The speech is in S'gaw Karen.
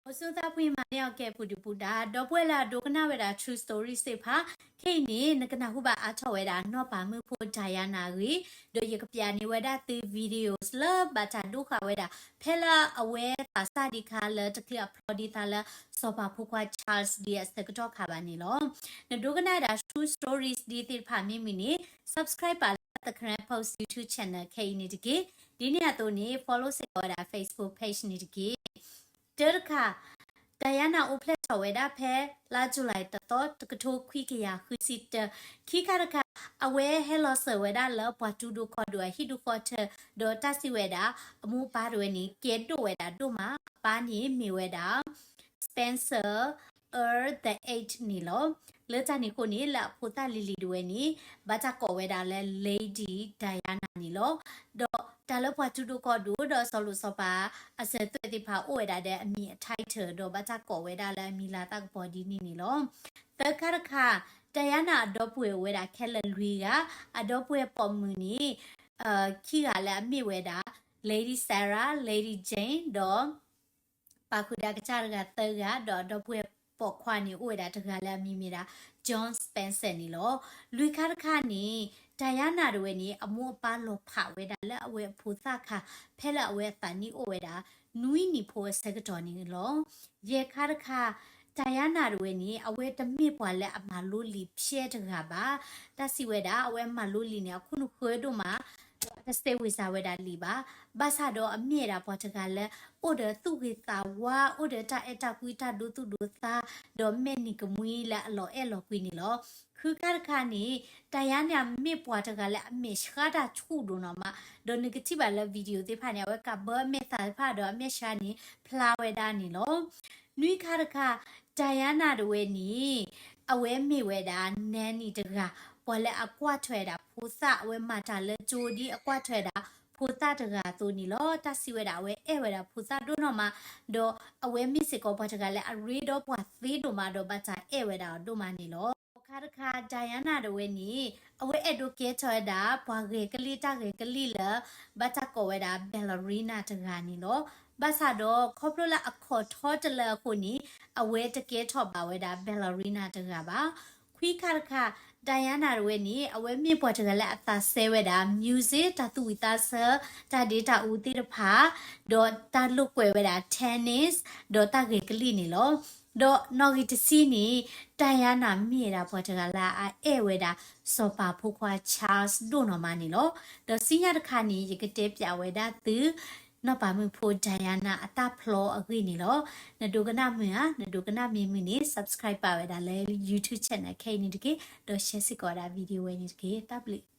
အိၣ်ဆူၣ်သးဖှံမၤန့ၢ်အီၤကဲပူၤဒုးပူၤဒါ ဒီပုၢ်ဝဲၢ်လၢအဒိကနၣ်ဝဲဒၣ် True Story သ့ၣ်တဖၣ်, ခဲအံၤန့ၣ် နကနၢ်ဟူဘၣ်အါထီၣ်ဝဲဒၣ်နီၢ်ပၤမုၣ်ဖိ Diana အဂ့ၢ်, ဒီးယကပျးန့ၢ်ဝဲဒၣ်သု videos လၢဘၣ်တၢ်ဒိဃာ်ဝဲဒၣ် ဖဲလၢအဝဲသးစၢ်ဒံးခါလၢတချုးအဖျီဒံးသးလၢ စီၤပၤဖိခွါ Charles ဒံးအဆၢကတီၢ်ခါဘၣ်န့ၣ်လီၤ. နဒိကနၣ်ဝဲဒၣ် True Stories ဒ်သ့ၣ်တဖၣ်မ့ၢ်မုာ်န့ၣ် subscribe ပာ်လၢ The Karen Post YouTube channel ခဲအံၤန့ၣ်တက့ၢ်. ဒ်န့ၣ်အသိးန့ၣ် follow စ့ၢ်ကီးဝဲဒၣ် Facebook page န့ၣ်တက့ၢ်. တၢတခါ, Diana အိၣ်ဖျဲၣ်ထီၣ်ဝဲဒၣ်ဖဲလါ July တသီ တကထိခွံကယၤဃုဆံတၢ, ခံခါတခါ, အဝဲဟဲလီၤစၢၤဝဲဒၣ်လၢပှၤတူၢ်ဒိၣ်ကီၢ်ဒိၣ်အဟံၣ်ဒူၣ်ဃီထၢ, ဒီးတၢ်စံးဝဲဒၣ် အမိၢ်အပၢ်တဝဲန့ၣ် ကဲဒိၣ်ဝဲဒၣ်ဒိၣ်မး, အပၢ်န့ၣ်မ့ၢ်ဝဲဒၣ် Spencer Earl the eighth န့ၣ်လီၤ. လၢတၢ်န့ၣ်အဃိန့ၣ် လၢအဖိသၣ်လံၤလံၤတဝဲန့ၣ် ဘၣ်တၢ်ကိးဝဲဒၣ်လၢ Lady Diana န့ၣ်လီၤ. ဒီးတၢ်လၢပှၤတူၢ်ဒိၣ်ကီၢ်ဒိၣ်ဒီးစီၤလိၣ်စီၤပၤအစၢၤသွဲၣ်သ့ၣ်တဖၣ်အိၣ်ဝဲဒၣ်ဒီးအမံၤအ title ဒီးဘၣ်တၢ်ကိးဝဲဒၣ်လၢအမံၤလၤသၣ်ကပီၤဒ်န့ၣ်န့ၣ်လီၤ. သၢခါတခါ, Diana အဒီပုၢ်ဝဲၢ်အိၣ်ဝဲဒၣ်ခဲလၢာ်လွံၢ်ဂၤ, အဒီပုၢ်ဝဲၢ်ပိာ်မုၣ်န့ၣ် ခံဂၤလၢအမ့ၢ်ဝဲဒၣ် Lady Sarah, Lady Jane ဒီး ပာ်ဃုာ်ဒီးအကစၢ်တဂၤသၢဂၤ, ဒီးအဒီပုၢ်ဝဲၢ်ပိာ်ခွါန့ၣ် အိၣ်ဝဲဒၣ်တဂၤလၢအမံၤမ့ၢ်ဒၣ် John Spencer န့ၣ်လီၤ. လွံၢ်ခါတခါန့ၣ် Diana တဝဲန့ၣ် အမိၢ်အပၢ်လီၤဖးဝဲဒၣ်လၢအဝဲအဖိသၣ်ခါ ဖဲလၢအဝဲအသးနံၣ်အိၣ်ဝဲဒၣ် နွံနံၣ်ဖိအဆၢကတီၢ်န့ၣ်လီၤ. ယဲၢ်ခါတခါ, Diana တဝဲန့ၣ် အဝဲတမ့ၢ်ပှၤလၢအမၤလိလံာ်ဖျဲတဂၤဘၣ်. တၢ်စံးဝဲဒၣ် အဝဲမၤလိလံာ်န့ၣ် အခိၣ်နူာ်ဃၢဒိၣ်မး, ဒီးအတစဲးဝ့ၤစၢ်ဝဲဒၣ်လံာ်ဘၣ်. ဘၣ်ဆၣ်ဒီးအမ့ၢ်ဝဲဒၣ်ပှၤတဂၤလၢ အိၣ်ဒီးသူၣ်ဂ့ၤသးဝါ, အိၣ်ဒီးတၢ်အဲၣ်တၢ်ကွံတၢ်ဒိသူၣ်ဒိသး, ဒီးမဲာ်နံၤကမှံလၢအလီၤအဲၣ်လီၤကွံန့ၣ်လီၤ. ဃုခါတခါန့ၣ် Diana န့ၣ် အမ့ၢ်ပှၤတဂၤလၢအမဲာ်ဆှးတၢ်ဆူၣ်ဒိၣ်နီၢ်မး, ဒီးနကထံၣ်ဘၣ်လၢ video သ့ၣ်တဖၣ်န့ၣ် အဝဲကးဘၢအမဲာ်သၣ်တဖၣ်ဒီးအမဲာ်ဆှးန့ၣ် ဖျါဝဲဒၣ်န့ၣ်လီၤ. နွံခါတခါ, Diana တဝဲန့ၣ် အဝဲမ့ၢ်ဝဲဒၣ် nanny တဂၤ, ပှၤလၢအကွၢ်ထွဲဒၣ်ဖိသၣ်, အဝဲမၤတၢ်လၢကၠိဒ်အကွၢ်ထွဲဒၣ်ဖိသၣ်တဂၤအသိးန့ၣ်လီၤ. တၢ်စံးဝဲဒၣ် အဝဲအဲၣ်ဝဲဒၣ်ဖိသၣ်ဒိၣ်နီၢ်မး, ဒီးအဝဲမ့ၢ်စ့ၢ်ကီးပှၤတဂၤလၢအရ့ဒီးပှၤသ့ဒိၣ်မးဒီးဘၣ်တၢ်အဲၣ်ဝဲဒၣ်အီၤဒိၣ်မးန့ၣ်လီၤ. ဃိးခါတခါ, Diana တဝဲန့ၣ် အဝဲအဲၣ်ဒိးကဲထီၣ်ဝဲဒၣ် ပှၤဂဲၤကလံၣ်တၢ်ဂဲၤကလံၣ်လၢ ဘၣ်တၢ်ကိးဝဲဒၣ် ballerina တဂၤန့ၣ်လီၤ. ဘၣ်ဆၣ်ဒီး ခီဖျိလၢအခီၣ်ထီတလၢအဃိန့ၣ် အဝဲတကဲထီၣ်ဘၣ်ဝဲဒၣ် ballerina တဂၤဘၣ်. ခွံခါတခါ, Diana တဝဲန့ၣ် အဝဲမ့ၢ်ပှၤတဂၤလၢအသးစဲဝဲဒၣ် music တၢ်သူၣ်ဝံၣ်သးဆၢ, တၢ်ဒ့တၢ်အူသ့ၣ်တဖၣ်, ဒီးတၢ်လိာ်ကွဲဝဲဒၣ် tennis ဒီးတၢ်ဂဲၤကလံၣ်န့ၣ်လီၤ. ဒီးနီၣ်ဂံၢ်တဆံန့ၣ် Diana မ့ၢ်ဝဲဒၣ်ပှၤတဂၤလၢအအဲၣ်ဝဲဒၣ် စီၤပၤဖိခွါ Charles ဒိၣ်နီၢ်မးန့ၣ်လီၤ. ဒီးဆူညါတခါန့ၣ် ယကတဲပၠးဝဲဒၣ်သု နီၢ်ပၤမုၣ်ဖိ Diana အတၢ်ဖျီအဂ့ၢ်န့ၣ်လီၤ. နဒိကနၣ်မုာ်ဧါ, နဒိကနၣ်မ့ၢ်မုာ်န့ၣ် subscribe ပာ်ဝဲဒၣ်လၢ YouTube channel ခဲအံၤန့ၣ်တက့ၢ်, ဒီး share စ့ၢ်ကီးဝဲဒၣ် video ဝဲန့ၣ်တက့ၢ်. တၢ်ဘျုး